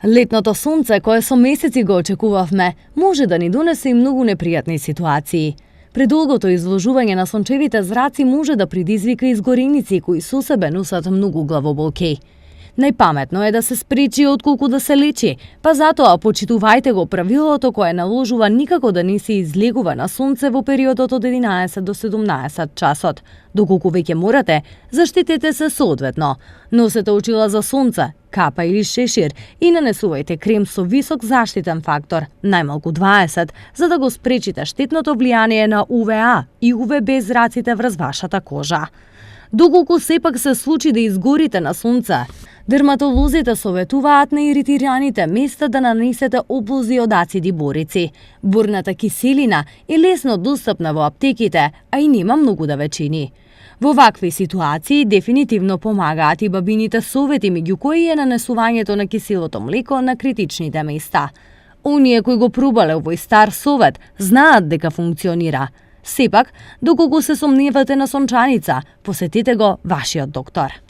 Летното сонце, кое со месеци го очекувавме, може да ни донесе и многу непријатни ситуации. Предолгото изложување на сончевите зраци може да предизвика изгореници кои со себе носат многу главоболки. Најпаметно е да се спречи отколку да се лечи, па затоа почитувајте го правилото кое наложува никако да не се излегува на сонце во периодот од 11 до 17 часот. Доколку веќе морате, заштитете се соодветно. Носете очила за сонце, капа или шешир и нанесувајте крем со висок заштитен фактор, најмалку 20, за да го спречите штетното влијание на УВА и УВБ зраците врз вашата кожа. Доколку сепак се случи да изгорите на сонце, дерматолозите советуваат на иритираните места да нанесете облози од ациди борици. Борната киселина е лесно достапна во аптеките, а и нема многу да ве чини. Во вакви ситуации дефинитивно помагаат и бабините совети, меѓу кои е нанесувањето на киселото млеко на критичните места. Оние кои го пробале овој стар совет знаат дека функционира. Сепак, доколку се сомневате на сончаница, посетете го вашиот доктор.